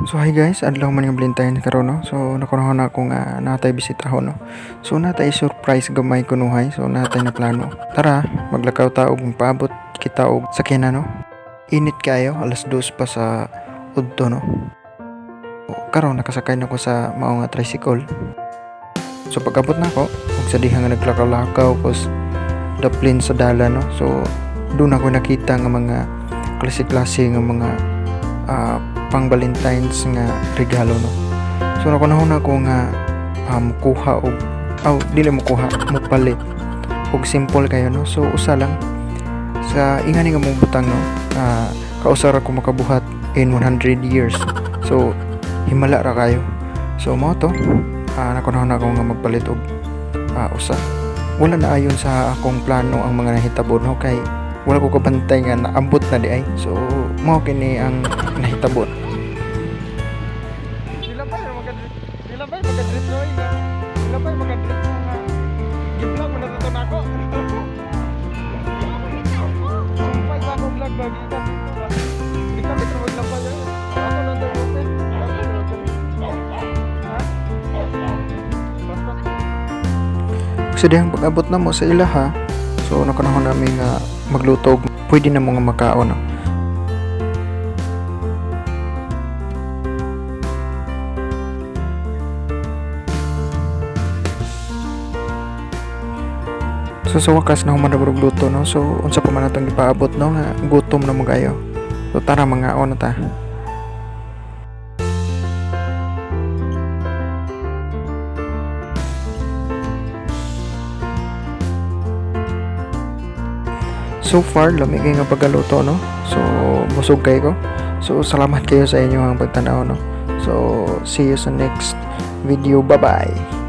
So hi guys, adlaw man nga Valentine karon, no. So nakunahon ako nga natay bisitahon, no. So natay surprise gamay kunuhay. So natay na plano. Tara, maglakaw ta og paabot kita og sakyanan, no. Init kayo, alas 2 pa sa udto, no. Karon nakasakay na ko sa mao nga tricycle. So pag-abot na ako, ug sa diha nga naglakaw-lakaw ko daplin sa dalan, no. So doon ako nakita nga mga klase-klase nga mga pang Valentine's nga regalo, no. So nakunahon ako nga mukuha og aw dili mukuha, mupalit og simple kayo, no. So usa lang sa ingani nga mong butang, no. Kausa ra ko makabuhat in 100 years. So himala ra kayo. So mao to, nakunahon ako nga magpalit og usa. Wala na ayon sa akong plano ang mga nahitabo, no, kay wala ko kabantay nga naabot na di ay. So mao kini ang nahitabo. Dila pa nga dila pa makadrip nga gi-vlog mo na to nako. Sumpay sa akong vlog ba gikan dito ba. Di kami maglapay eh. Ako lang daw open. Ha? Basta. Sa dihang pag-abot na mo sa ilaha, so nakunahon nami nga magluto og pwede na mo nga makaon, no. So sa wakas nahuman na og luto, no. So unsa pa man atong gipaabot, no, nga gutom na mo kayo. So tara, mangaon na ta. So far lami kay nga pagkaluto, no. So busog kay ko. So salamat kayo sa inyong pagtanaw, no. So see you sa next video. Bye bye.